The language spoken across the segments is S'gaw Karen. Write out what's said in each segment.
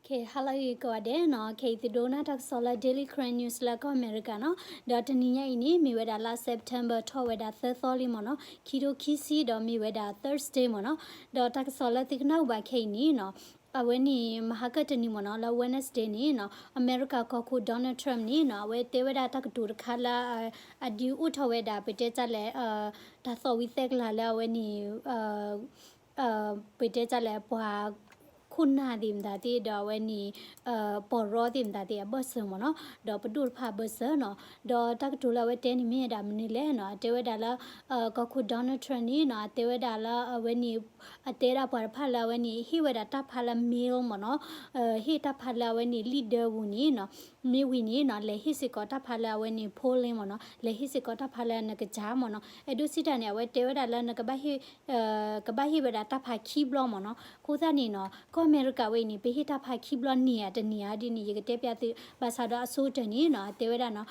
ကဲ ဟါလၢအဂ့ၤကိးဂၤဒဲးနီၤ, ခဲအံၤသုဒိကနၣ်တၢ်ကစီၣ်လၢ Daily Karen News လၢကီၢ်အမဲရကၤနီၤ, ဒီးတနံၤညါအံၤန့ၣ် မ့ၢ်ဝဲဒၣ်လါ September ထီၣ်ဝဲဒၣ်သၢသီလံမ့ၢ်နီၤ, ခံထိခံဆံ ဒီးမ့ၢ်ဝဲဒၣ် Thursday မ့ၢ်နီၤ, ဒီးတၢ်ကစီၣ်လၢသုကနၣ်ဘၣ်ခဲအံၤန့ၣ်နီၤ, အဝဲန့ၣ် မဟါကတနံၤမ့ၢ်နီၤ, လၢ Wednesday န့ၣ်နီၤ, အမဲရကၤကီၢ်ခိၣ် Donald Trump န့ၣ်နီၤ, အဝဲတဲဝဲဒၣ်တၢ်ကတိၤတခါလၢ အဒုးအိၣ်ထီၣ်ဝဲဒၣ် ပတဲတၢ်လဲၣ် တၢ်သီၣ်ဝံသဲကလၤလၢအဝဲန့ၣ် ပတဲတၢ်လဲၣ် ပှၤခိၣ်နၢ်သ့ၣ်မတၤသ့ၣ် ဒီးအဝဲန့ၣ် ပီၢ်ရီသ့ၣ်မတၤသ့ၣ်အဘၢၣ်စၢၤမ့ၢ်နီၤ, ဒီးပဒိၣ်တဖၣ်အဘၢၣ်စၢၤနီၤ, ဒီးတၢ်ကတိၤလၢအဝဲတဲန့ၣ်မ့ၢ်ဝဲဒၣ်မနုၤလဲၣ်နီၤ, အတဲဝဲဒၣ်လၢ ကီၢ်ခိၣ် Donald Trump န့ၣ်နီၤ, အတဲဝဲဒၣ်လၢအဝဲန့ၣ် အတဲဒၣ်ပှၤတဖၣ်လၢအဝဲန့ၣ် ဟ့ၣ်ဝဲဒၣ်တၢ်ဖးလၢ mail မ့ၢ်နီၤ, ဟ့ၣ်တၢ်ဖးလၢအဝဲန့ၣ် လံာ်ဒၢပူၤန့ၣ်နီၤ, မ့ၢ်ဝံၤန့ၣ်နီၤ လဲၤဟ့ၣ်စ့ၢ်ကီးတၢ်ဖးလၢအဝဲန့ၣ် polling မ့ၢ်နီၤ, လဲၤဟ့ၣ်စ့ၢ်ကီးတၢ်ဖးလၢနကစၢ်မ့ၢ်နီၤ, အဲၣ်ဒိးစံးတၢ်န့ၣ် အဝဲတဲဝဲဒၣ်လၢနကဘၣ်ဟ့ၣ် ကဘၣ်ဟ့ၣ်ဝဲဒၣ်တၢ်ဖးခံဘျီမ့ၢ်နီၤ, အဃိသတးန့ၣ်နီၤ ကီၢ်အမဲရကၤဝဲအံၤန့ၣ် ပဟ့ၣ်တၢ်ဖးခံဘျီန့ၢ်ဧါတန့ၢ်ဧါဒ်န့ၣ် ယကတဲပျးသု ဘၣ်ဆၣ်ဒီးအဆိကတၢၢ်န့ၣ်နီၤ အတဲဝဲဒၣ်နီၤ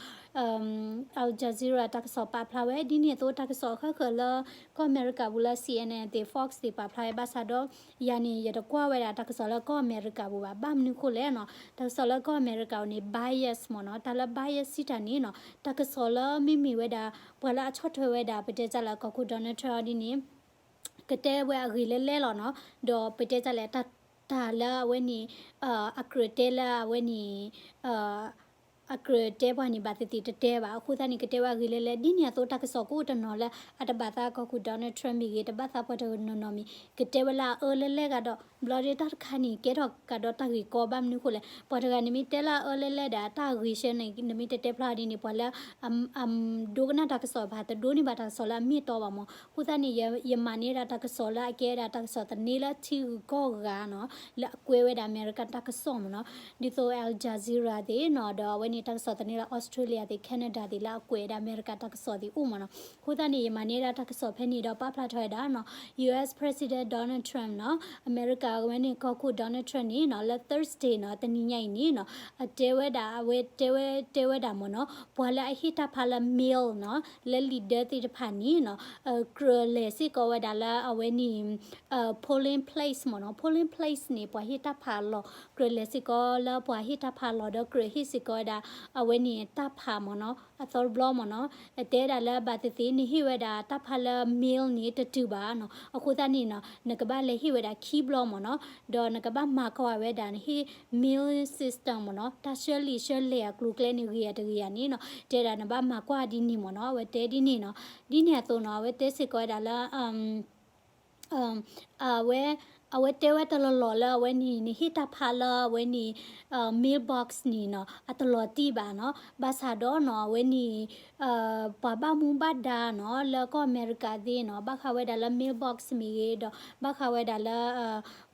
Al Jazeera တၢ်ကစီၣ်ပာ်ဖျါဝဲ ဒ်န့ၣ်အသိးတၢ်ကစီၣ်အဃၣ်ဃၢၤလၢ ကီၢ်အမဲရကၤပူၤလၢ C N N သ့ၣ် Fox သ့ၣ်ပာ်ဖျါဝဲ ဘၣ်ဆၣ်ဒီး ယၤန့ၣ် ယတကွၢ်ဝဲဒၣ်တၢ်ကစီၣ်လၢကီၢ်အမဲရကၤပူၤဘၣ်, ဘၣ်မနုၤဃိလဲၣ်နီၤ, တၢ်ကစီၣ်လၢကီၢ်အမဲရကၤပူၤန့ၣ် bias မ့ၢ်နီၤ, တၢ်လၢ bias စံးတၢ်န့ၣ်နီၤ တၢ်ကစီၣ်လၢမ့မ့ၢ်ဝဲဒၣ် ပှၤလၢအဆီၣ်ထွဲဝဲဒၣ် ပတဲတၢ်လၢကီၢ်ခိၣ် Donald Trump ဒ်န့ၣ် ကတဲဝဲအဂ့ၢ်လၢလဲၣ်လီၤနီၤ, ဒီးပတဲတၢ်လဲၣ် တၢ်လၢအဝဲန့ၣ် အကြၢးတဲလၢအဝဲန့ၣ် အကြၢးတဲပှၤန့ၣ် ဘၣ်သ့ၣ်သ့ၣ်တတဲဘၣ်, အဃိသတးန့ၣ် ကတဲဝဲအဂ့ၢ်လၢလဲၣ်, ဒ်န့ၣ်အသိးတၢ်ကစီၣ်ကအိၣ်တနီၤလၢ အတဘၣ်သးကီၢ်ခိၣ် Donald Trump မ့ၢ်ဂ့ၤ, တဘၣ်သးပှၤတနီၤနီၤမံၤ ကတဲဝဲလၢအအၢလဲၣ်လဲၣ်ဂၤဒီး ဘျီဒီးတၢ်တခါန့ၣ် ကဲထီၣ်ကဒီးတၢ်ဂ့ၢ်ကီဘၣ်မနုၤဃိလဲၣ်, ပှၤတဂၤန့ၣ်မ့ၢ်တဲလၢအအၢလဲၣ်လဲၣ်ဒီး တၢ်ဂ့ၢ်ဆၢန့ၣ် နမ့ၢ်တတဲဖျါဒ်န့ၣ် ပှၤလၢ အဒိကနၣ်တၢ်ကစီၣ်ဘၣ် တဒိးန့ၢ်ဘၣ်တၢ်ကစီၣ်လၢအမ့ၢ်အတီဘၣ်မ့ၢ်, အဃိသတးန့ၣ် ယမၤန့ၢ်ဒၣ်တၢ်ကစီၣ်လၢအကဲဒၣ်တၢ်ကစီၣ်သန့လၢထံဂုၤကီၢ်ဂၤနီၤ, လၢအကွဲးဝဲဒၣ်အမဲရကၤတၢ်ကစီၣ်မ့ၢ်နီၤ, ဒ်သိး Al Jazeera သ့ၣ်နီၤ, ဒီးအဝဲန့ၣ်တၢ်ကစီၣ်သန့လၢ Australia သ့ၣ် Canada သ့ၣ် လၢအကွဲးဒၣ်အမဲရကၤတၢ်ကစီၣ်သ့ၣ်အိၣ်မ့ၢ်နီၤ, အဃိသတးန့ၣ် ယမၤန့ၢ်ဒၣ်တၢ်ကစီၣ်ဖဲန့ၣ်ဒီးပာ်ဖျါထီၣ်ဝဲဒၣ်နီၤ, U S President Donald Trump နီၤ, အမဲရကၤအဝဲန့ၣ်ကီၢ်ခိၣ် Donald Trump န့ၣ်နီၤ, လၢ Thursday နီၤ, တနံၤညါအံၤန့ၣ်နီၤ, အတဲဝဲဒၣ် အဝဲတဲဝဲ တဲဝဲဒၣ်မ့ၢ်နီၤ, ပှၤလၢအဟ့ၣ်တၢ်ဖးလၢ mail နီၤ, လၢလံာ်ဒၢသ့ၣ်တဖၣ်န့ၣ်နီၤ, ကြၢးလဲၤစ့ၢ်ကီးဝဲဒၣ်လၢအဝဲန့ၣ် polling place မ့ၢ်နီၤ, polling place န့ၣ် ပှၤဟ့ၣ်တၢ်ဖးအလီၢ်, ကြၢးလဲၤစ့ၢ်ကီးလၢပှၤဟ့ၣ်တၢ်ဖးအလီၢ်ဒီး ကြၢးဟ့ၣ်စ့ၢ်ကီးဝဲဒၣ် အဝဲန့ၣ်တၢ်ဖးမ့ၢ်နီၤ, အသီတဘျီမ့ၢ်နီၤ, အတဲဒၣ်လၢဘၣ်သ့ၣ်သ့ၣ် နဟ့ၣ်ဝဲဒၣ်တၢ်ဖးလၢ mail န့ၣ်တတုၤဘၣ်နီၤ, အဃိသတးန့ၣ်နီၤ, နကဘၣ်လဲၤဟ့ၣ်ဝဲဒၣ်ခံဘျီမ့ၢ်နီၤ, ဒီးနကဘၣ်မၤကွၢ်ဝဲဒၣ် နဟ့ၣ် mail system မ့ၢ်နီၤ, တၢ်ဆှၢလံာ်ဆှၢလဲၢ်အကျိၤအကျဲန့ၣ် ဂ့ၤဧါတဂ့ၤဧါန့ၣ်နီၤ, တဲဒၣ်နဘၣ်မၤကွၢ်ဒ်န့ၣ်မ့ၢ်နီၤ, အဝဲတဲဒ်န့ၣ်နီၤ, ဒ်န့ၣ်အသိးနီၤ, အဝဲတဲစ့ၢ်ကီးဝဲဒၣ်လၢ အဝဲ အဝဲတဲဝဲတလီၢ်လီၢ်လၢအဝဲန့ၣ် နဟ့ၣ်တၢ်ဖးလၢအဝဲန့ၣ် mailbox န့ၣ်နီၤ, အတလီၤတံၢ်ဘၣ်နီၤ, ဘၣ်ဆၣ်ဒီးနီၤ အဝဲန့ၣ် ပှၤဘၣ်မူဘၣ်ဒါနီၤ လၢကီၢ်အမဲရကၤသ့ၣ်နီၤ ဘၣ်ဃးဝဲဒၣ်လၢ mailbox မ့ၢ်ဂ့ၤဒီး ဘၣ်ဃးဝဲဒၣ်လၢ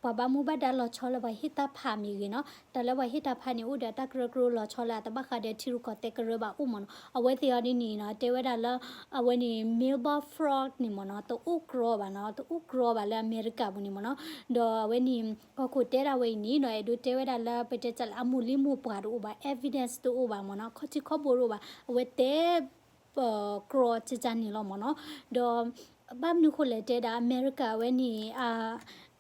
ပှၤဘၣ်မူဘၣ်ဒါလီၤဆီလၢပှၤဟ့ၣ်တၢ်ဖးမ့ၢ်ဂ့ၤနီၤ, တၢ်လၢပှၤဟ့ၣ်တၢ်ဖးန့ၣ် အိၣ်ဒီးတၢ်ကရၢကရိလီၤဆီလၢအတဘၣ်ဃးဒီးထံရူၢ်ကီၢ်သဲးကရၢဘၣ်အိၣ်မ့ၢ်နီၤ, အဝဲသ့ၣ်အီၤဒ်န့ၣ်နီၤ တဲဝဲဒၣ်လၢ အဝဲန့ၣ် mailbox fraud န့ၣ်မ့ၢ်နီၤ တအိၣ်ကြီဘၣ်နီၤ, တအိၣ်ကြီဘၣ်လၢအမဲရကၤပူၤန့ၣ်မ့ၢ်နီၤ, ဒီးအဝဲန့ၣ် ကီၢ်ခိၣ်တဲဒၣ်ဝဲအံၤန့ၣ်နီၤ အဲၣ်ဒိးတဲဝဲဒၣ်လၢ ပတဲတၢ်လၢအမိၢ်လံမိၢ်ပှၢ်တအိၣ်ဘၣ်, evidence တအိၣ်ဘၣ်မ့ၢ်နီၤ, ခီၣ်ထံးခီၣ်ဘိတအိၣ်ဘၣ်, အဝဲတဲ ကြီကကန့ၣ်လီၤမ့ၢ်နီၤ, ဒီး ဘၣ်မနုၤဃိလဲၣ်တဲဒၣ် အမဲရကၤဝဲန့ၣ်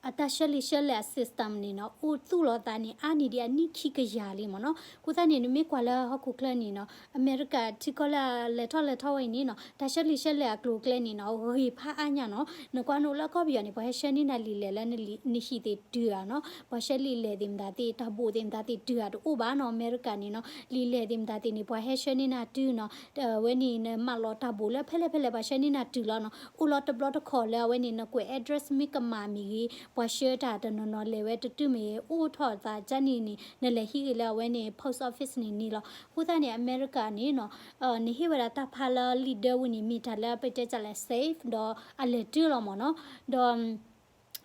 အတၢ်ဆှၢလံာ်ဆှၢလဲၢ်အ system န့ၣ်နီၤ အိၣ်သူၣ်လီၤသးန့ၣ် အါန့ၢ်ဒံးအနံၣ်ခံကယၤလံမ့ၢ်နီၤ, အဃိသတးန့ၣ် နမ့ၢ်ကွၢ်လၢဟီၣ်ခိၣ်ချၢန့ၣ်နီၤ အမဲရကၤထံကီၢ်လၢလဲၤထီၣ်လဲၤထီဝဲအံၤန့ၣ်နီၤ တၢ်ဆှၢလံာ်ဆှၢလဲၢ်အကျိၤအကျဲန့ၣ်နီၤ ဂ့ၤဖးအါညါနီၤ, နကွၢ်နအိၣ်လၢကီၢ်ပယီၤန့ၣ် ပှၤဟဲဆှၢန့ၢ်နၤလံာ်လဲၢ်လၢနဟံၣ်သ့ၣ်တုၤဧါနီၤ, ပှၤဆှၢလံာ်လဲၢ်သ့ၣ်မတၤသ့ၣ် တၢ်ဘိၣ်သ့ၣ်မတၤသ့ၣ်တုၤဧါတအိၣ်ဘၣ်နီၤ, အမဲရကၤန့ၣ်နီၤ လံာ်လဲၢ်သ့ၣ်မတၤသ့ၣ်န့ၣ် ပှၤဟဲဆှၢန့ၢ်နၤတုၤနီၤ အဝဲန့ၣ် နမၢလီၤတၢ်ဘိၣ်လၢဖဲလဲၣ်ဖဲလဲၣ် ပှၤဆှၢန့ၢ်နၤတုၤလီၤနီၤ, အိၣ်လီၤတဘျီတခီၣ်လၢအဝဲန့ၣ် နကွဲး address မ့ၢ်ကမၣ်မ့ၢ်ဂ့ၤ ပှၤဆှၢတၢ်တနီၤနီၤလဲၤဝဲတတုၤမ့ၢ်ဂ့ၤ အိၣ်ထီၣ်သးကန့ၣ်န့ၣ် နလဲၤဟံးဂ့ၤလၢအဝဲန့ၣ် post office န့ၣ်န့ၣ်လီၤ. အဃိသတးန့ၣ် အမဲရကၤန့ၣ်နီၤ နဟ့ၣ်ဝဲဒၣ်တၢ်ဖးလၢလံာ်ဒၢပူၤန့ၣ် မ့ၢ်တၢ်လၢပတဲတၢ်လၢ safe ဒီးအလဲၤတုၤလီၤမ့ၢ်နီၤ, ဒီး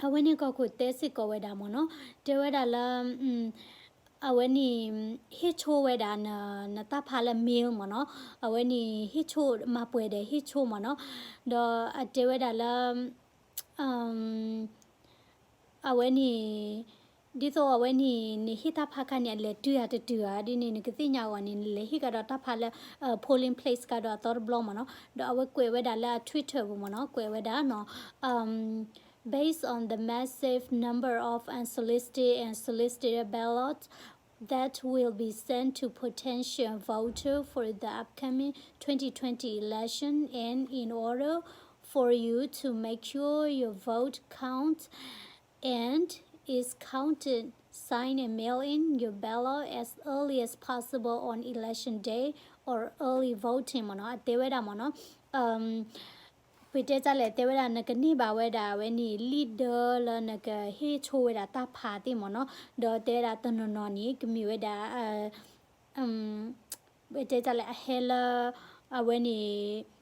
အဝဲန့ၣ်ကီၢ်ခိၣ်တဲစ့ၢ်ကီးဝဲဒၣ်မ့ၢ်နီၤ, တဲဝဲဒၣ်လၢ အဝဲန့ၣ် ဟ့ၣ်ဆိဝဲဒၣ် နတၢ်ဖးလၢ mail မ့ၢ်နီၤ, အဝဲန့ၣ် ဟ့ၣ်ဆိ မၤပှဲၤဒီးဟ့ၣ်ဆိမ့ၢ်နီၤ, ဒီးအတဲဝဲဒၣ်လၢ အဝဲန့ၣ် ဒ်သိးအဝဲန့ၣ် နဟ့ၣ်တၢ်ဖးခါန့ၣ် အလဲၤတုၤဧါတတုၤဧါ ဒ်န့ၣ် နကသ့ၣ်ညါအဂီၢ်န့ၣ် နလဲၤဟ့ၣ်ကဒီးတၢ်ဖးလၢ polling place ကဒီးအသီတဘျီမ့ၢ်နီၤ, ဒီးအဝဲကွဲးဝဲဒၣ်လၢအ Twitter ပူၤမ့ၢ်နီၤ, ကွဲးဝဲဒၣ်နီၤ Based on the massive number of unsolicited and solicited ballots that will be sent to potential voters for the upcoming twenty twenty election, and in order for you to make sure your vote counts and is counted, sign and mail in your ballot as early as possible on election day or early voting မ့ၢ်နီၤ. အတဲဝဲဒၣ်မ့ၢ်နီၤ, ပတဲတၢ်လဲၣ် တဲဝဲဒၣ် နကန့ၢ်ဘၣ်ဝဲဒၣ်အဝဲန့ၣ် လံာ်ဒၢလၢနကဟ့ၣ်ဆိဝဲဒၣ်တၢ်ဖးသ့ၣ်မ့ၢ်နီၤ, ဒီးတဲဝဲဒၣ်တနီၤနီၤန့ၣ် ကမ့ၢ်ဝဲဒၣ် ပတဲတၢ်လဲၣ် အဟဲလၢ အဝဲန့ၣ်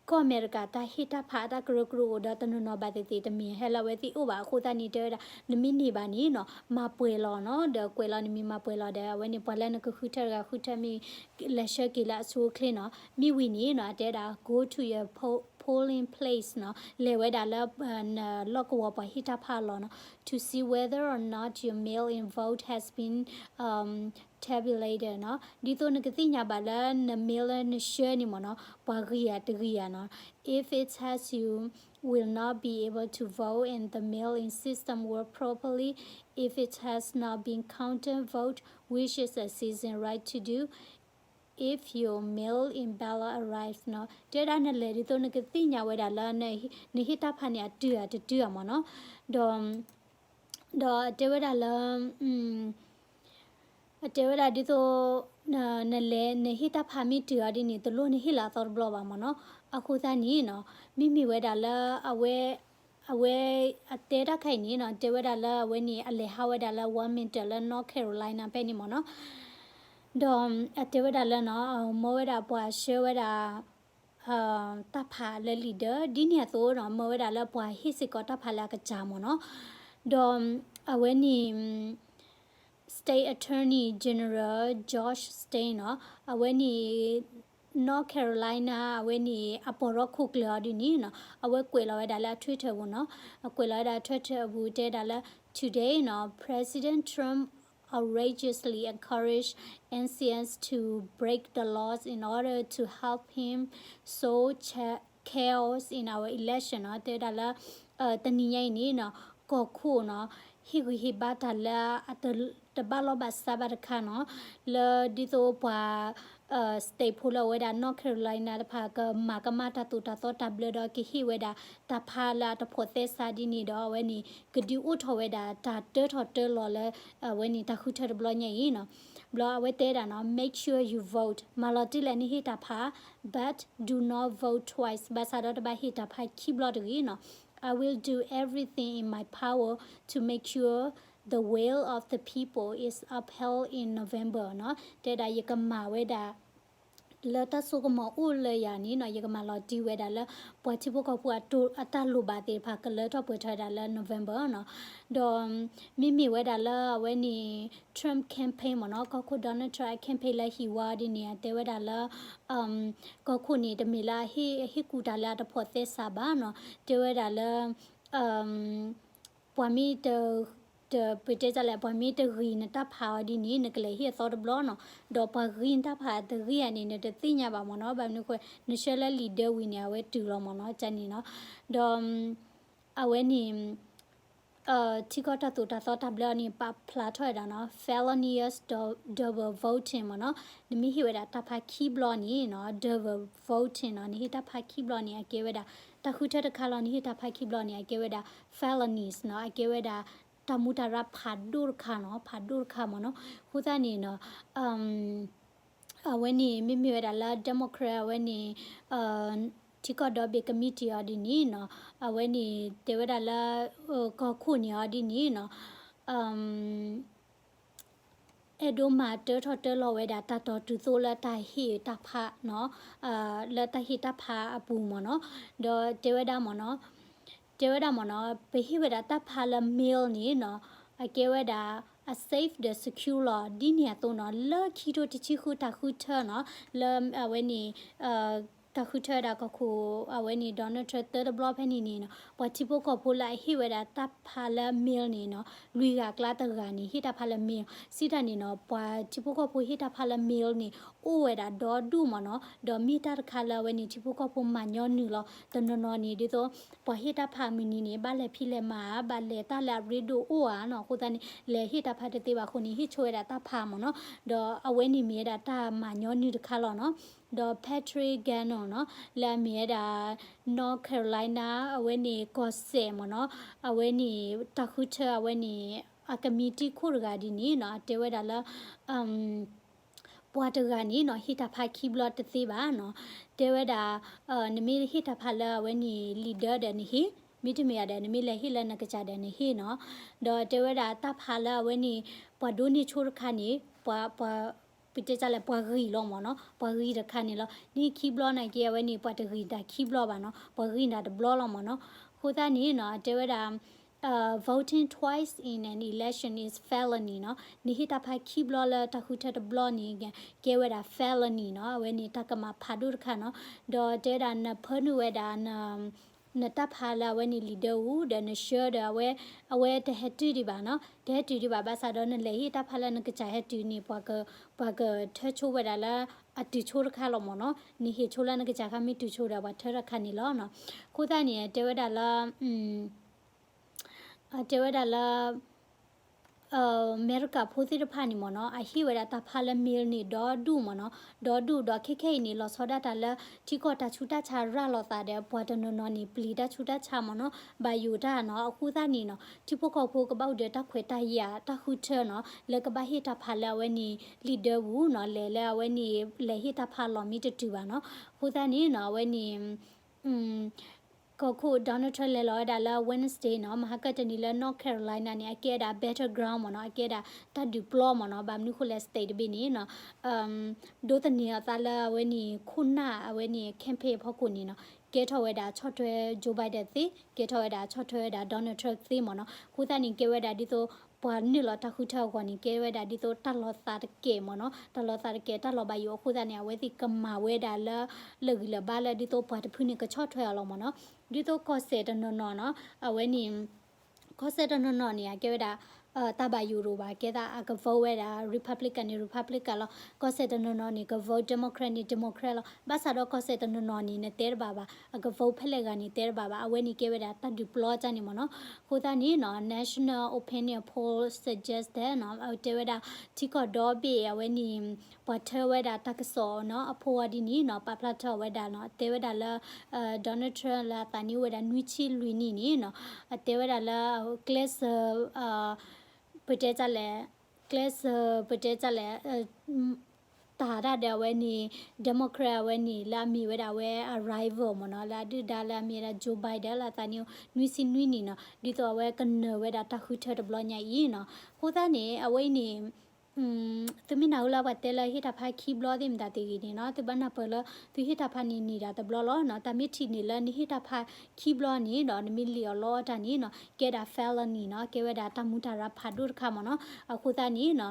ကီၢ်အမဲရကၤတၢ်ဟ့ၣ်တၢ်ဖးအတၢ်ကရၢကရိအိၣ်ဒီးတနီၤနီၤဘၣ်သ့ၣ်သ့ၣ် တမ့ၢ်ဟဲလၢအဝဲသ့ၣ်အိၣ်ဘၣ်. အဃိသတးန့ၣ် တဲဝဲဒၣ် နမ့ၢ်န့ၢ်ဘၣ်န့ၣ်နီၤ မၤပှဲၤလီၤနီၤ, ဒီးကွဲးလီၤနမံၤမၤပှဲၤလီၤဒီး အဝဲန့ၣ် ပှၤလၢနကဃုထၢတဂၤဃုထၢမ့ၢ် လဲၤဆှၢက့ၤလၢအဆိအချ့နီၤ. မ့ၢ်ဝံၤန့ၣ်နီၤ အတဲဝဲဒၣ် go to your po- polling place နီၤ, လဲၤဝဲဒၣ်လၢ နလီၢ်ကဝီၤပှၤဟ့ၣ်တၢ်ဖးအလီၢ်နီၤ to see whether or not your mail-in vote has been, um, tabulated နီၤ, ဒ်သိးနကသ့ၣ်ညါဘၣ်လၢန mail လၢနဆှၢန့ၣ်မ့ၢ်နီၤ ပှၤဂံၢ်ဧါတဂံၢ်ဧါနီၤ. If it has, you will not be able to vote and the mail-in system work properly if it has not been counted vote, which is a citizen right to do if your mail-in ballot arrives နီၤ. တဲဝဲဒၣ်နလဲၤဒ်သိးနကသ့ၣ်ညါဝဲဒၣ်လၢ နဟ့ၣ်တၢ်ဖးန့ၣ် အတုၤဧါတတုၤဧါမ့ၢ်နီၤ. ဒီး ဒီးတဲဝဲဒၣ်လၢ အတဲဝဲဒၣ်ဒ်သိး နလဲၤ နဟ့ၣ်တၢ်ဖးမ့ၢ်တုၤအီၤဒ်န့ၣ် တလိၣ်နဟ့ၣ်လၢအသီတဘျီဘၣ်မ့ၢ်နီၤ. အဃိသတးန့ၣ်နီၤ မ့မ့ၢ်ဝဲဒၣ်လၢအဝဲ အဝဲအတဲတၢ်ခါအံၤန့ၣ်နီၤ တဲဝဲဒၣ်လၢအဝဲန့ၣ် အလဲၤဟးဝဲဒၣ်လၢ Wilmington လၢ North Carolina ဖဲန့ၣ်မ့ၢ်နီၤ. ဒီးအတဲဝဲဒၣ်လၢနီၤ မၢဝဲဒၣ်ပှၤဆှၢဝဲဒၣ် တၢ်ဖးလၢလံာ်ဒၢ ဒ်န့ၣ်အသိးနီၤ မၢဝဲဒၣ်လၢပှၤဟ့ၣ်စ့ၢ်ကီးတၢ်ဖးလၢအကစၢ်မ့ၢ်နီၤ. ဒီးအဝဲန့ၣ် State Attorney General Josh Stein နီၤ အဝဲန့ၣ် North Carolina အဝဲန့ၣ် အပှၤရီခိၣ်ကျၢၢ်အီၤဒ်န့ၣ်နီၤ အဝဲကွဲးလီၤဝဲဒၣ်လၢအ Twitter ပူၤနီၤ အကွဲးလီၤဝဲဒၣ် Twitter အပူၤ တဲဒၣ်လၢ Today နီၤ President Trump outrageously encouraged N C Ns to break the laws in order to help him sow cha- chaos in our election နီၤ တဲဝဲဒၣ်လၢ တနံၤညါအံၤန့ၣ်နီၤ ကီၢ်ခိၣ်နီၤ ဟ့ၣ်ဂံၢ်ဟ့ၣ်ဘါတၢ်လၢအတဘၣ်လီၢ်ဘၣ်စးဘၣ်တခါနီၤ လၢဒ်သိးပှၤ state ဖိလၢအဝဲဒၣ် North Carolina တဖၣ် ကမၤကမၣ်တၢ်သိၣ်တၢ်သီတၢ်ဘျၢဒီး ကဟ့ၣ်ဝဲဒၣ်တၢ်ဖးလၢအတဖိးသဲစးဒ်န့ၣ်ဒီး အဝဲန့ၣ် ကဒုးအိၣ်ထီၣ်ဝဲဒၣ်တၢ်တၢထီၣ်တၢလီၤလၢ အဝဲန့ၣ်တၢ်ဃုထၢတဘျီညါအံၤနီၤ ဘျီအဝဲတဲဒၣ်နီၤ make sure you vote မၤလီၤတံၢ်လၢနဟ့ၣ်တၢ်ဖး but do not vote twice ဘၣ်ဆၣ်ဒီးတဘၣ်ဟ့ၣ်တၢ်ဖးခံဘျီတဂ့ၤနီၤ I will do everything in my power to make sure the will of the people is upheld in November နီၤ တဲဒၣ်ယကမၤဝဲဒၣ် လၢတၢ်စိကမီၤအိၣ်လၢယၤန့ၣ်နီၤ ယကမၤလီၤတံၢ်ဝဲဒၣ်လၢ ပှၤထံဖိကီၢ်ဖိအတၢ်လိၣ်ဘၣ်သ့ၣ်တဖၣ်ကလၢထီၣ်ပှဲၤထီၣ်ဝဲဒၣ်လၢ November နီၤ ဒီးမ့မ့ၢ်ဝဲဒၣ်လၢအဝဲန့ၣ် Trump campaign မ့ၢ်နီၤ ကီၢ်ခိၣ် Donald Trump အ campaign လၢဟံၣ်ဝါဒ်န့ၣ် တဲဝဲဒၣ်လၢ ကီၢ်ခိၣ်န့ၣ် တမ့ၢ်လၢအဟ့ၣ်ကူၣ်တၢ်လၢအတဖိးသဲစးဘၣ်နီၤ တဲဝဲဒၣ်လၢ ပှၤမ့ၢ်တ တပတဲတၢ်လဲၣ် ပှၤမ့ၢ်တဂံၢ်နတၢ်ဖးအီၤဒ်န့ၣ် နကလဲၤဟ့ၣ်အသီတဘျီနီၤ ဒီးပှၤဂံၢ်နတၢ်ဖးတဂ့ၤဧါန့ၣ် နတသ့ၣ်ညါဘၣ်မ့ၢ်နီၤ ဘၣ်မနုၤအဃိ နဆှၢလၢလံာ်ဒၢဝံၤန့ၣ် အဝဲတုၤလီၤမ့ၢ်နီၤ ကန့ၣ်နီၤ ဒီး အဝဲန့ၣ် ထံကီၢ်တၢ်သိၣ်တၢ်သီတၢ်ဘျၢအီၤန့ၣ် ပာ်ဖျါထီၣ်ဝဲဒၣ်နီၤ felonious double voting မ့ၢ်နီၤ နမ့ၢ်ဟ့ၣ်ဝဲဒၣ်တၢ်ဖးခံဘျီန့ၣ်နီၤ double voting နီၤ နဟ့ၣ်တၢ်ဖးခံဘျီန့ၣ် အကဲဝဲဒၣ် တၢ်ဃုထၢတခါလီၤ နဟ့ၣ်တၢ်ဖးခံဘျီန့ၣ် အကဲဝဲဒၣ် felonies နီၤ အကဲဝဲဒၣ် တၢ်မူတၢ်ရၢဖးဒိၣ်တခါနီၤ ဖးဒိၣ်တခါမ့ၢ်နီၤ အဃိသတးန့ၣ်နီၤ အဝဲန့ၣ် မ့မ့ၢ်ဝဲဒၣ်လၢ Democrat အဝဲန့ၣ် ထံကီၢ်ဒီဘ့ၣ် committee အီၤဒ်န့ၣ်နီၤ အဝဲန့ၣ် တဲဝဲဒၣ်လၢ ကီၢ်ခိၣ်န့ၣ်အီၤဒ်န့ၣ်နီၤ အဲၣ်ဒိးမၤတၢထီၣ်တၢလီၤဝဲဒၣ် တၢ်တီၢ်တုၤသိးလၢတၢ်ဟ့ၣ်တၢ်ဖးနီၤ လၢတၢ်ဟ့ၣ်တၢ်ဖးအပူၤမ့ၢ်နီၤ ဒီးတဲဝဲဒၣ်မ့ၢ်နီၤ တဲဝဲဒၣ်မ့ၢ်နီၤ ပဟ့ၣ်ဝဲဒၣ်တၢ်ဖးလၢ mail န့ၣ်နီၤ အကဲဝဲဒၣ် အ safe ဒီး secure လီၤ ဒ်န့ၣ်အသိးနီၤ လၢခံထိတဆံဃုတၢ်ဃုထၢနီၤ လၢအဝဲန့ၣ် တၢ်ဃုထၢဝဲဒၣ်ကီၢ်ခိၣ် အဝဲန့ၣ် Donald Trump သၢတဘျီဖဲန့ၣ်န့ၣ်နီၤ ပှၤထံဖိကီၢ်ဖိလၢအဟ့ၣ်ဝဲဒၣ်တၢ်ဖးလၢ mail န့ၣ်နီၤ လွံၢ်ဂၤအကျါတဂၤန့ၣ် ဟ့ၣ်တၢ်ဖးလၢ mail စံးတၢ်န့ၣ်နီၤ ပှၤထံဖိကီၢ်ဖိဟ့ၣ်တၢ်ဖးလၢ mail န့ၣ် အိၣ်ဝဲဒၣ်ဒီဒူၣ်မ့ၢ်နီၤ ဒီးမ့ၢ်တၢ်တခါလၢအဝဲန့ၣ် ထံဖိကီၢ်ဖိမၤညီနုာ်လီၤ တနီၤနီၤန့ၣ် ဒ်သိး ပှၤဟ့ၣ်တၢ်ဖးမုၢ်နံၤန့ၣ် ဘၣ်လဲၤဖံးလဲၤမၤဧါ ဘၣ်လဲၤတၢ်လၢအရ့ဒိၣ်အိၣ်ဧါနီၤ အဃိသတးန့ၣ် လဲၤဟ့ၣ်တၢ်ဖးတသ့ဘၣ်အဃိန့ၣ် ဟ့ၣ်ဆိဝဲဒၣ်တၢ်ဖးမ့ၢ်နီၤ ဒီးအဝဲန့ၣ်မ့ၢ်ဝဲဒၣ်တၢ်မၤညီနုာ်တခါလီၤနီၤ ဒီး Patrick Gannon နီၤ လၢအမ့ၢ်ဝဲဒၣ် North Carolina အဝဲန့ၣ်ကီၢ်စဲၣ်မ့ၢ်နီၤ အဝဲန့ၣ် တၢ်ဃုထၢအဝဲန့ၣ် အကမံးတံာ်ခိၣ်တဂၤဒ်န့ၣ်နီၤ အတဲဝဲဒၣ်လၢ ပှၤတဂၤန့ၣ်နီၤ ဟ့ၣ်တၢ်ဖးခံဘျီတသ့ဘၣ်နီၤ တဲဝဲဒၣ် နမ့ၢ်ဟ့ၣ်တၢ်ဖးလၢအဝဲန့ၣ် leader ဒီးနဟ့ၣ် မ့တမ့ၢ်ဒီး နမ့ၢ်လဲၤဟ့ၣ်လၢနကစၢ်ဒီးနဟ့ၣ်နီၤ ဒီးတဲဝဲဒၣ်တၢ်ဖးလၢအဝဲန့ၣ် ပှၤဒိးန့ၢ်ဆိတခါန့ၣ် ပှၤ ပှၤ ပတဲတၢ်လဲၣ် ပှၤဂံၢ်လီၤမ့ၢ်နီၤ ပှၤဂံၢ်တခါန့ၣ်လီၤ နဟ့ၣ်ခံဘျီနာ်က့ အဝဲန့ၣ် ပှၤတဂံၢ်တၢ်ခံဘျီဘၣ်နီၤ ပှၤဂံၢ်တၢ်တဘျီလီၤမ့ၢ်နီၤ အဃိသတးန့ၣ်နီၤ တဲဝဲဒၣ် voting twice in an election is felony နီၤ နဟ့ၣ်တၢ်ဖးခံဘျီလၢတၢ်ဃုထၢတဘျီန့ၣ် ကဲဝဲဒၣ် felony နီၤ အဝဲန့ၣ်တၢ်ကမၣ်ဖးဒိၣ်တခါနီၤ ဒီးတဲဝဲဒၣ်နဖၢနုာ်ဝဲဒၣ် နတၢ်ဖးလၢအဝဲန့ၣ် leader အူ ဒီးနဆှၢဒီးအဝဲ အဝဲတဟဲတုၤဒံးဘၣ်နီၤ တဟဲတုၤဒံးဘၣ် ဘၣ်ဆၣ်ဒီးနလဲၤဟ့ၣ်တၢ်ဖးလၢနကစၢ်ဟဲတုၤန့ၣ် ပှၤက ပှၤကထၢဆိဝဲဒၣ်လၢအတုၤဆိတခါလီၤမ့ၢ်နီၤ နဟ့ၣ်ဆိလၢနကစၢ်ခါမ့ၢ်တုၤဆိဒီးပှၤထၢတခါန့ၣ်လီၤနီၤ အဃိသတးန့ၣ် တဲဝဲဒၣ်လၢ တဲဝဲဒၣ်လၢ အမဲရကၤဖိသ့ၣ်တဖၣ်န့ၣ်မ့ၢ်နီၤ အဟ့ၣ်ဝဲဒၣ်တၢ်ဖးလၢ mail န့ၣ် ဒီဒူၣ်မ့ၢ်နီၤ ဒီဒူၣ်ဒီးခဲခဲအံၤန့ၣ် လီၤဆီဒၣ်တၢ်လၢ ထံကီၢ်တၢ်ဆူးတၢ်ဆါရၤလီၤသးဒီး ပှၤတနီၤနီၤန့ၣ် ပျံၤတၢ်ဆူးတၢ်ဆါမ့ၢ်နီၤ ဘၣ်ယိၣ်တၢ်နီၤ အဃိသတးန့ၣ်နီၤ ထံဖိကီၢ်ဖိကဘၣ်အိၣ်ဒီးတၢ်ခွဲးတၢ်ယာ် တၢ်ဃုထၢနီၤ လၢကဘၣ်ဟ့ၣ်တၢ်ဖးလၢအဝဲန့ၣ် leader ပူၤနီၤ လဲၤလၢအဝဲန့ၣ် လဲၤဟ့ၣ်တၢ်ဖးလီၢ်မ့ၢ်တတုၤဘၣ်နီၤ အဃိသတးန့ၣ်နီၤ အဝဲန့ၣ် ကီၢ်ခိၣ် Donald Trump လဲၤလီၤဝဲဒၣ်လၢ Wednesday နီၤ မဟါကတနံၤလၢ North Carolina န့ၣ် အကဲဝဲဒၣ် battleground မ့ၢ်နီၤ အကဲဝဲဒၣ်တၢ်ဒုးပျီမ့ၢ်နီၤ ဘၣ်မနုၤဃိလဲၣ် state တဘ့ၣ်န့ၣ်နီၤ ဒိးသန့ၤအသးလၢအဝဲန့ၣ် ခိၣ်နၢ်အဝဲန့ၣ် campaign အဖီခိၣ်န့ၣ်နီၤ ကဲထီၣ်ဝဲဒၣ်ဆီၣ်ထွဲ Joe Biden သ့ ကဲထီၣ်ဝဲဒၣ်ဆီၣ်ထွဲဝဲဒၣ် Donald Trump သ့မ့ၢ်နီၤ အဃိသတးန့ၣ် ကဲဝဲဒၣ်ဒ်သိး ပှၤနုာ်လီၤတၢ်ဃုထၢအဂီၢ်န့ၣ် ကဲဝဲဒၣ်ဒ်သိးတၢ်လီၤသးတကဲာ်မ့ၢ်နီၤ တၢ်လီၤသးတကဲာ် တၢ်လီၤဘၣ်ယိၣ်အဃိသတးန့ၣ် အဝဲသ့ၣ်ကမၤဝဲဒၣ်လၢ လၢာ်ဂံၢ်လၢာ်ဘါလၢဒ်သိးပှၤတဖုန့ၣ်ကဆီၣ်ထွဲအီၤလီၤမ့ၢ်နီၤ ဒ်သိးကီၢ်စဲၣ်တနီၤနီၤနီၤ အဝဲန့ၣ် ကီၢ်စဲၣ်တနီၤနီၤန့ၣ် အကဲဝဲဒၣ် တၢ်ဘၣ်ယိၣ်တအိၣ်ဘၣ် ကဲသးအက vote ဝဲဒၣ် Republican န့ၣ် Republican လီၤ ကီၢ်စဲၣ်တနီၤနီၤန့ၣ် က vote Democrat န့ၣ် Democrat လီၤ ဘၣ်ဆၣ်ဒီးကီၢ်စဲၣ်တနီၤနီၤန့ၣ် နတဲတဘၣ်ဘၣ် အက vote ဖဲလဲၣ်ဂၤန့ၣ် တဲတဘၣ်ဘၣ် အဝဲန့ၣ်ကဲဝဲဒၣ်တၢ်ဒုးပျီကၢ်န့ၣ်မ့ၢ်နီၤ အဃိသတးန့ၣ်နီၤ National Opinion Poll suggest နီၤ တဲဝဲဒၣ် ထံကီၢ်ဒီဘ့ၣ်အဝဲန့ၣ် ပှၤထၢဝဲဒၣ်တၢ်ကစီၣ်နီၤ အဖိဝဲဒ်န့ၣ်နီၤ ပာ်ဖျါထၢဝဲဒၣ်နီၤ တဲဝဲဒၣ်လၢ Donald Trump လၢအသးနံၣ်အိၣ်ဝဲဒၣ်နွံဆံလွံၢ်နံၣ်န့ၣ်နီၤ တဲဝဲဒၣ်လၢ ကျဲးစၢး ပတဲတၢ်လဲၣ် ကျဲးစၢး ပတဲတၢ်လဲၣ် တၢ်တၢ်ဒီးအဝဲန့ၣ် Democrat အဝဲန့ၣ် လၢအမ့ၢ်ဝဲဒၣ်အဝဲအ rival မ့ၢ်နီၤ လၢအဒုၣ်ဒါလၢအမ့ၢ်ဝဲဒၣ် Joe Biden လၢအသးနံၣ်အိၣ်နွံဆံနွံနံၣ်နီၤ ဒ်သိးအဝဲကနၢၤဝဲဒၣ်တၢ်ဃုထၢတဘျီညါအံၤနီၤ အဃိသတးန့ၣ် အဝဲအံၤန့ၣ် သုမ့ၢ်နၢ်ဟူလၢပှၤတဲလၢဟ့ၣ်တၢ်ဖးခံဘျီသ့ၣ်မတၤသ့ၣ်ဂ့ၤန့ၣ်နီၤ သုဘၣ်နၢ်ပၢၢ်လၢ သုဟ့ၣ်တၢ်ဖးန့ၣ်န့ၢ်ဒၣ်တဘျီလီၤနီၤ တၢ်မ့ၢ်ထံၣ်န့ၣ်လၢနဟ့ၣ်တၢ်ဖးခံဘျီန့ၣ်ဒီး နမ့ၢ်လံၣ်အီၤလီအီၤတၢ်န့ၣ်နီၤ ကဲဒၣ် felony နီၤ ကဲဝဲဒၣ်တၢ်မူတၢ်ရၢ်ဖးဒိၣ်တခါမ့ၢ်နီၤ အဃိသတးန့ၣ်နီၤ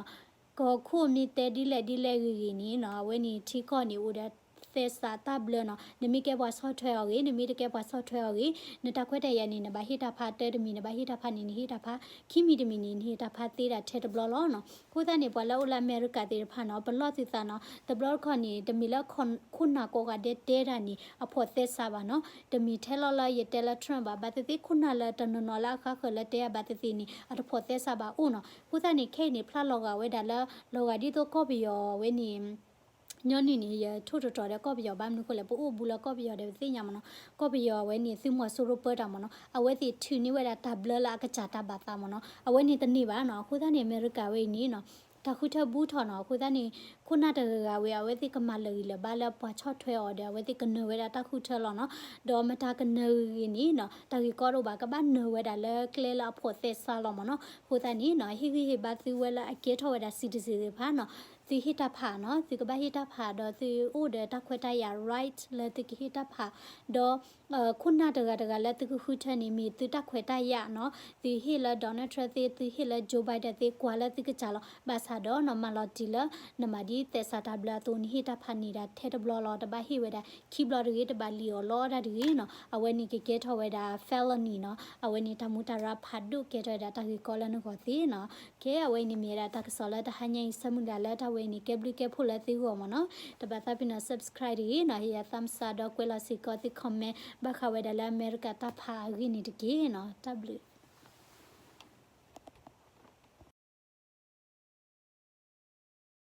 ကီၢ်ခိၣ်မ့ၢ်တဲဒ်လဲၣ်ဒ်လဲၣ်ဂ့ၤဂ့ၤန့ၣ်နီၤ အဝဲန့ၣ်ထံကီၢ်န့ၣ်အိၣ်ဒီးသဲစးတၢ်ဘျၢနီၤ နမ့ၢ်ကဲပှၤဆီၣ်ထွဲအီၤဂ့ၤ နမ့ၢ်တကဲပှၤဆီၣ်ထွဲအီၤဂ့ၤ နတၢ်ခွဲးတၢ်ယာ်န့ၣ် နဘၣ်ဟ့ၣ်တၢ်ဖးတၢ်တမံၤ နဘၣ်ဟ့ၣ်တၢ်ဖးန့ၣ် နဟ့ၣ်တၢ်ဖး ခံမံၤတမံၤန့ၣ် နဟ့ၣ်တၢ်ဖးသ့ဒၣ်ထဲတဘျီလီၤနီၤ အဃိသတးန့ၣ် ပှၤလၢအိၣ်လၢအမဲရကၤသ့ၣ်တဖၣ်နီၤ ပလီၢ်သုသးနီၤ တဘျီတခီၣ်န့ၣ် တမ့ၢ်လၢခိၣ်နၢ်ကိးဂၤဒဲးတဲတၢ်န့ၣ် အဖှီၣ်သဲစးဘၣ်နီၤ တမ့ၢ်ထဲလီၤလၢယတဲလၢ Trump ဘၣ် ဘၣ်သ့ၣ်သ့ၣ်ခိၣ်နၢ်လၢတနီၤနီၤလၢအဃါဃၢၤလၢတဲအဘၣ်သ့ၣ်သ့ၣ်န့ၣ် အတဖှီၣ်သဲစးဘၣ်အိၣ်နီၤ အဃိသတးန့ၣ် ခဲအံၤန့ၣ် ဖျါလီၤဂာ်ဝဲဒၣ်လၢ လီၤဂာ်ဒ်သိးကီၢ်ပယီၤဝဲန့ၣ် ညီနုၢ်န့ၣ် ယထိၣ်သတြီၤဒီးကီၢ်ပယီၤဘၣ်မနုၤဃိလဲၣ် ပအိၣ်ဘူးလၢကီၢ်ပယီၤဒီးပသ့ၣ်ညါမ့ၢ်နီၤ ကီၢ်ပယီၤအဝဲန့ၣ် သုးမီၤစိရိၤပၢတၢ်မ့ၢ်နီၤ အဝဲသ့ၣ်ထုးန့ၢ်ဝဲဒၣ်တၢ်ဘျၢလၢအကစၢ်တၢ်ဘၣ်သးမ့ၢ်နီၤ အဝဲန့ၣ်တန့ၢ်ဘၣ်နီၤ အဃိသတးန့ၣ် အမဲရကၤဝဲအံၤန့ၣ်နီၤ တၢ်ဃုထၢဘူးထီၣ်နီၤ အဃိသတးန့ၣ် ခိၣ်နၢ်တဂၤဂၤဝဲ အဝဲသ့ၣ်ကမၤလၢာ်ဂံၢ်လၢာ်ဘါလၢပှၤဆီၣ်ထွဲအီၤဒီး အဝဲသ့ၣ်ကနၢၤဝဲဒၣ်တၢ်ဃုထၢလီၤနီၤ ဒီးမတၤကနၢၤဂ့ၤဂ့ၤန့ၣ်နီၤ တၢ်ဂ့ၢ်ကီတအိၣ်ဘၣ် ကဘၣ်နၢၤဝဲဒၣ်လၢကျဲလၢအဖှီၣ်သဲစးလီၤမ့ၢ်နီၤ အဃိသတးန့ၣ်နီၤ ဟ့ၣ်ဂံၢ်ဟ့ၣ်ဘါသုဝဲလၢအကဲထီၣ်ဝဲဒၣ် citizen သ့ၣ်တဖၣ်နီၤ သုဟ့ၣ်တၢ်ဖးနီၤ, သုကဘၣ်ဟ့ၣ်တၢ်ဖးဒီးသုအိၣ်ဒီးတၢ်ခွဲးတၢ်ယာ် right လၢသုကဟ့ၣ်တၢ်ဖး, ဒီး ခိၣ်နၢ်တဂၤတဂၤလၢသုကဃုထၢန့ၣ် မ့ၢ်သုတၢ်ခွဲးတၢ်ယာ်နီၤ, သုဟ့ၣ်လၢ Donald Trump သ့, သုဟ့ၣ်လၢ Joe Biden သ့, ကွၢ်လၢသုကစၢ်လီၤ. ဘၣ်ဆၣ်ဒီးနီၤ မၤလီၤတံၢ်လၢ နမၤဒ်သဲးစးတၢ်ဘျၢအသိး နဟ့ၣ်တၢ်ဖးန့ၣ်ဒၣ်ထဲတဘျီလီၤ. တဘၣ်ဟ့ၣ်ဝဲဒၣ်ခံဘျီတဂ့ၤ, တဘၣ်လံၣ်အီၤလီတၢ်တဂ့ၤနီၤ. အဝဲန့ၣ်ကကဲထီၣ်ဝဲဒၣ် felony နီၤ. အဝဲန့ၣ်တၢ်မူးတၢ်ရၢဖးဒိၣ်ကဲထီၣ်ဝဲဒၣ်တၢ်ဂ့ၢ်ကီလၢနဂီၢ်သ့နီၤ. ကဲ အဝဲအံၤန့ၣ်မ့ၢ်ဝဲဒၣ်တၢ်ကစီၣ်လၢတဟါညါအံၤ ဆၢမုၢ်လၢ်လၢတၢ်ဝဲအံၤန့ၣ် ကဲဘျုးကဲဖှိၣ်လၢသုဂီၢ်မ့ၢ်နီၤ. တဘၣ်သးပ့ၤနီၣ် subscribe တဂ့ၤနီၤ, ဟ့ၣ်ယၤ thumbs up ဒီးကွဲးလီၤစ့ၢ်ကီးသု comment ဘၣ်ဃးဝဲဒၣ်လၢအမဲရကၤတၢ်ဖးအဂ့ၢ်န့ၣ်တက့ၢ်နီၤ. တၢ်ဘျုး